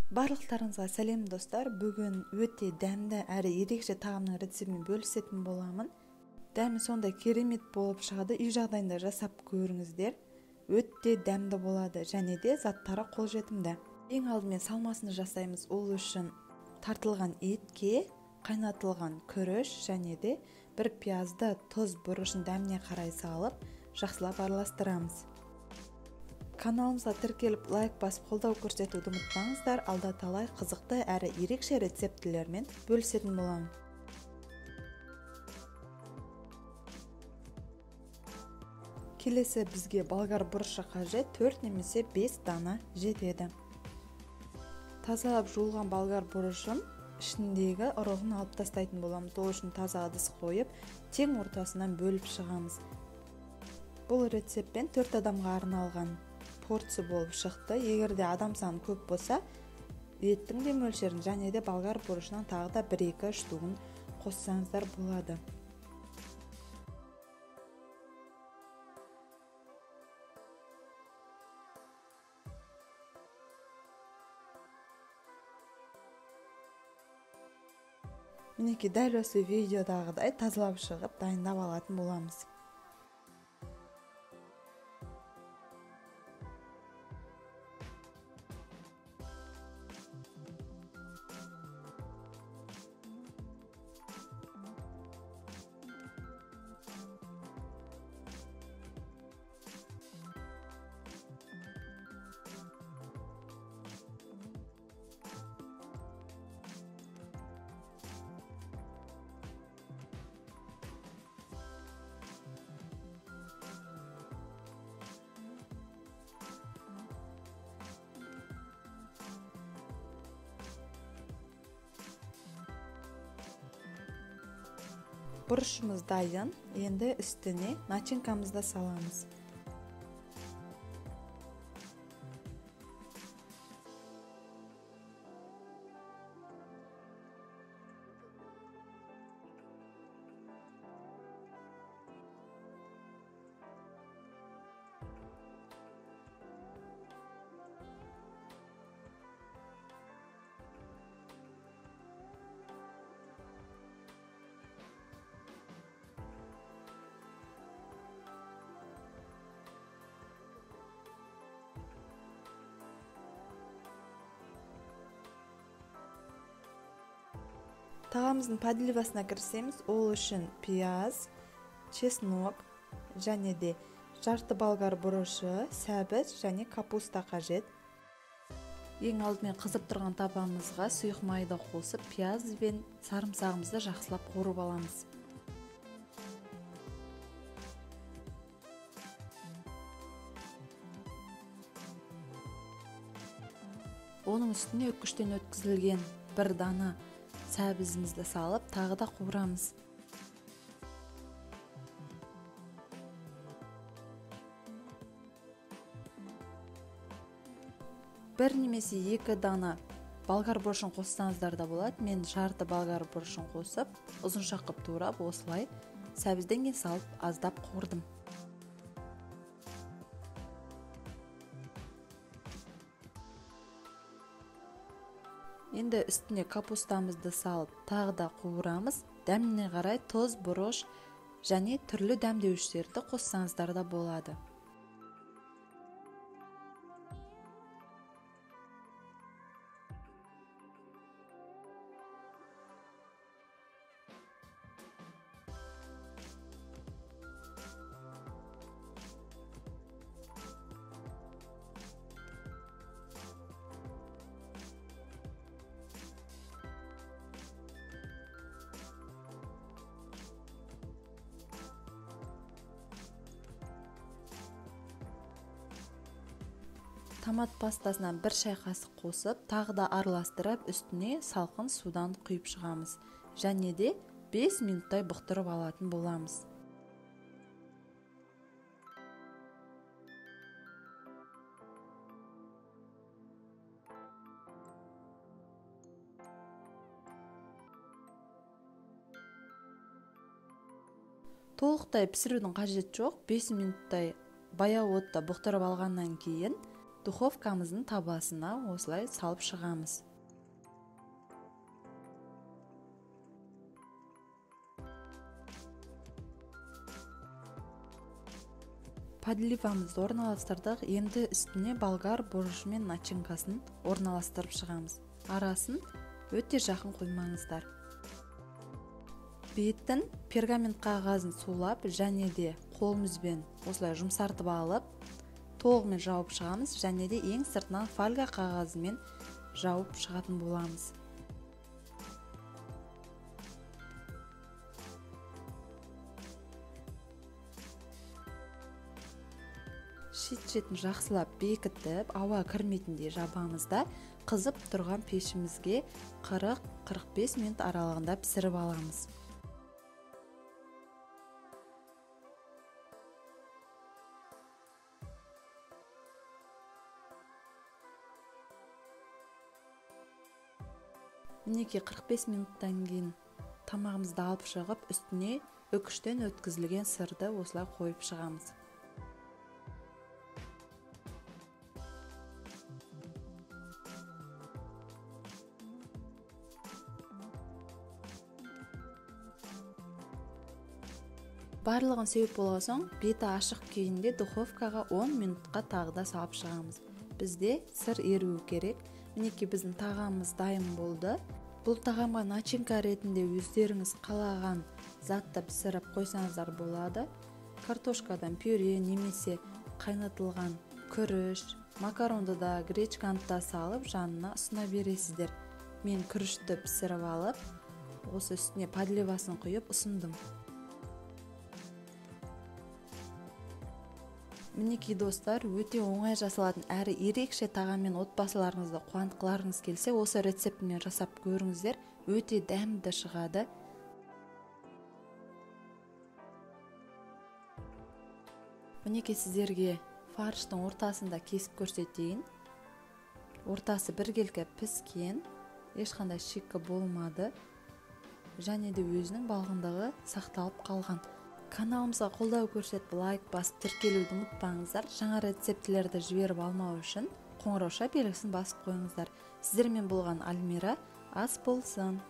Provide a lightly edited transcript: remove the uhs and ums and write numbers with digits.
Барлықтарыңызға сәлем достар. Бүгін өте дәмді әрі ерекше тағамның рецептімен бөлісетін боламын. Дәмі сондай керемет болып шығады. Үй жағдайында жасап көріңіздер. Өте дәмді болады және де заттары қолжетімді. Ең алдымен салмасын жасаймыз. Ол үшін тартылған етке қайнатылған күріш және де бір пиязды, тұз, бұрышын дәміне қарай салып, жақсылап араластырамыз. Каналымызға тіркеліп, лайк басып қолдау көрсетуді ұмытпаңыздар. Алда талай қызықты әрі ерекше рецептілермен бөлісетін боламын. Келесі бізге болгар бұрышы қажет, 4 немесе 5 дана жетеді. Тазалап жуылған болгар бұрышын ішіндегі ұрығын алып тастайтын боламыз. Ол үшін таза ыдыс қойып, тең ортасынан бөліп шығамыз. Бұл рецептпен 4 адамға арналған порция болып шықты. Егер де адам саны көп болса, еттің де мөлшерін және де болгар бұрышынан тағы да 1-2 штугін қоссаңыздар болады. Мінекей дәл осы видеодағыдай тазалап шығып дайындап алатын боламыз. Бұрышымыз дайын, енді үстіне начинкамызды саламыз. Тағамыздың подливасына кірісеміз. Ол үшін пияз, чеснок және де жарты болгар бұрышы, сәбіз және капуста қажет. Ең алдымен қызып тұрған табамызға сұйық майды қосып, пияз бен сарымсағымызды жақсылап қуырып аламыз. Оның үстіне үккіштен өткізілген бір дана сәбізімізді салып, тағы да қуырамыз. Бір немесе 2 дана болгар бұрышын қоссаңыздар да болады. Мен жарты болгар бұрышын қосып, ұзынша қып турап, осылай сәбізден кейін салып аздап қуырдым. Енді үстіне капустамызды салып, тағы да қуырамыз. Дәміне қарай тұз, бұрыш және түрлі дәмдеуіштерді қоссаңыздар да болады. Томат пастасынан бір шай қасық қосып, тағы да араластырып, үстіне салқын судан құйып шығамыз. Және де 5 минуттай бұқтырып алатын боламыз. Толықтай пісірудің қажеті жоқ, 5 минуттай баяу отта бұқтырып алғаннан кейін Духовкамыздың табасына осылай салып шығамыз. Подливамызды орналастырдық. Енді үстіне болгар бұрышы мен начинкасын орналастырып шығамыз. Арасын өте жақын қоймаңыздар. Бетін пергамент қағазын сулап және де қолымызбен осылай жұмсартып алып, толығымен жауып шығамыз және де ең сыртынан фольга қағазымен жауып шығатын боламыз. Шет-шетін жақсылап бекітіп, ауа кірмейтіндей жабамыз да, қызып тұрған пешімізге 40-45 минут аралығында пісіріп аламыз. Мінекей 45 минуттан кейін тамағымызды алып шығып, үстіне үкіштен өткізілген сырды осылай қойып шығамыз. Барлығын сеуіп болған соң, беті ашық күйінде духовкаға 10 минутқа тағы да салып шығамыз. Бізде сыр еруі керек. Мінекей біздің тағамымыз дайын болды. Бұл тағамға начинка ретінде өздеріңіз қалаған затты пісіріп қойсаңыздар болады. Картошкадан пюре немесе қайнатылған күріш, макаронды да, гречканы да салып жанына ұсына бересіздер. Мен күрішті пісіріп алып, осы үстіне подливасын құйып ұсындым. Мінекей достар, өте оңай жасалатын әрі ерекше тағаммен отбасыларыңызды қуантқыларыңыз келсе, осы рецептімен жасап көріңіздер, өте дәмді шығады. Мінекей сіздерге фарштың ортасында кесіп көрсетейін. Ортасы біркелкі піскен, ешқандай шикі болмады және де өзінің балғындығы сақталып қалған. Каналымызға қолдау көрсетіп, лайк басып, тіркелуді ұмытпаңыздар. Жаңа рецептілерді жіберіп алмау үшін қоңырауша белгісін басып қойыңыздар. Сіздермен болған Альмира, ас болсын.